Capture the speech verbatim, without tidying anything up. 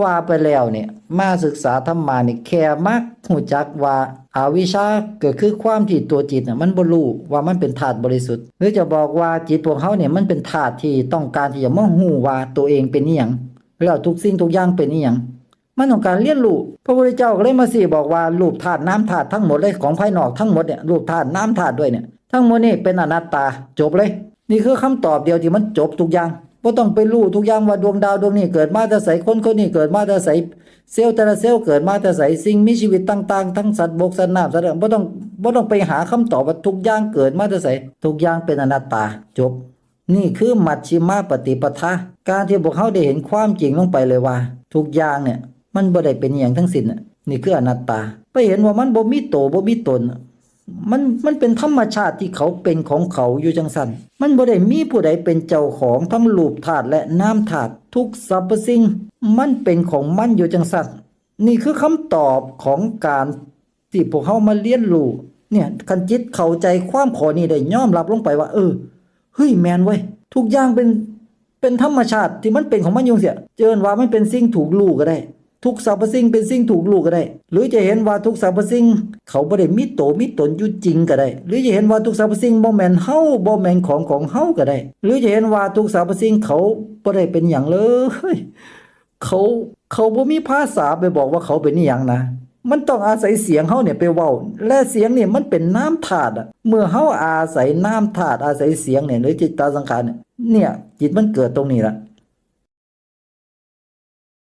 ว่าไปแล้วเนี่ย มาศึกษาธรรมะนี่แค่มารู้จักว่าอาวิชชาก็คือความที่ตัวจิตน่ะมันบ่รู้ว่ามันเป็นธาตุบริสุทธิ์ หรือจะบอกว่าจิตพวกเฮาเนี่ยมันเป็นธาตุที่ต้องการที่จะมารู้ว่าตัวเองเป็นอีหยัง แล้วทุกสิ่งทุกอย่างเป็นอีหยัง มันต้องการเรียนรู้ พระพุทธเจ้าก็เลยมาชี้บอกว่ารูปธาตุนามธาตุทั้งหมดเลย ของภายนอกทั้งหมดเนี่ย รูปธาตุนามธาตุด้วยเนี่ย ทั้งหมดนี่เป็นอนัตตา จบเลย นี่คือคำตอบเดียวที่มันจบทุกอย่าง บ่ต้องไปรู้ทุกอย่างว่าดวงดาวดวงนี้เกิดมาแต่ไส คนคนนี้เกิดมาแต่ไส เซลล์แต่ละเซลล์เกิดมาแต่ไส สิ่งมีชีวิตต่างๆ ทั้งสัตว์บกสัตว์น้ำสัตว์บ่ต้อง บ่ต้องไปหาคำตอบว่าทุกอย่างเกิดมาแต่ไส ทุกอย่างเป็นอนัตตา จบ นี่คือมัชฌิมาปฏิปทา การที่พวกเฮาได้เห็นความจริงลงไปเลยว่า ทุกอย่างเนี่ย มันบ่ได้เป็นอหย่างทั้งสิ้นน่ะ นี่คืออนัตตา ไปเห็นว่ามันบ่มีโตบ่มีตนน่ะ มัน มันเป็นธรรมชาติที่เขาเป็นของเขาอยู่จังซั่น มันบ่ได้มีผู้ใดเป็นเจ้าของทั้งรูปธาตุและนามธาตุ ทุกสรรพสิ่ง มันเป็นของมันอยู่จังซั่น นี่คือคำตอบของการที่พวกเฮามาเรียนรู้ เนี่ย คันจิตเข้าใจความข้อนี้ได้ ยอมรับลงไปว่า เออ เฮ้ย แม่นเว้ย ทุกอย่างเป็น เป็นธรรมชาติที่มันเป็นของมันอยู่จั่งซี้ จะเอิ้นว่ามันเป็นสิ่งถูกรู้ก็ได้ ทุกสรรพสิ่งเป็นสิ่งถูกรู้ก็ได้ หรือจะเห็นว่าทุกสรรพสิ่งเขาบ่ได้มีโตมีตนอยู่จริงก็ได้ หรือจะเห็นว่าทุกสรรพสิ่งบ่แม่นเฮา บ่แม่นของของเฮาก็ได้ หรือจะเห็นว่าทุกสรรพสิ่งเขาบ่ได้เป็นหยังเลย เขา เขาบ่มีภาษาไปบอกว่าเขาเป็นอีหยังนะ มันต้องอาศัยเสียงเฮาเนี่ยไปเว้า และเสียงนี่มันเป็นนามธาตุอะ เมื่อเฮาอาศัยนามธาตุ อาศัยเสียงเนี่ย หรือจิตตสังขารเนี่ย เนี่ย จิตมันเกิดตรงนี้ละ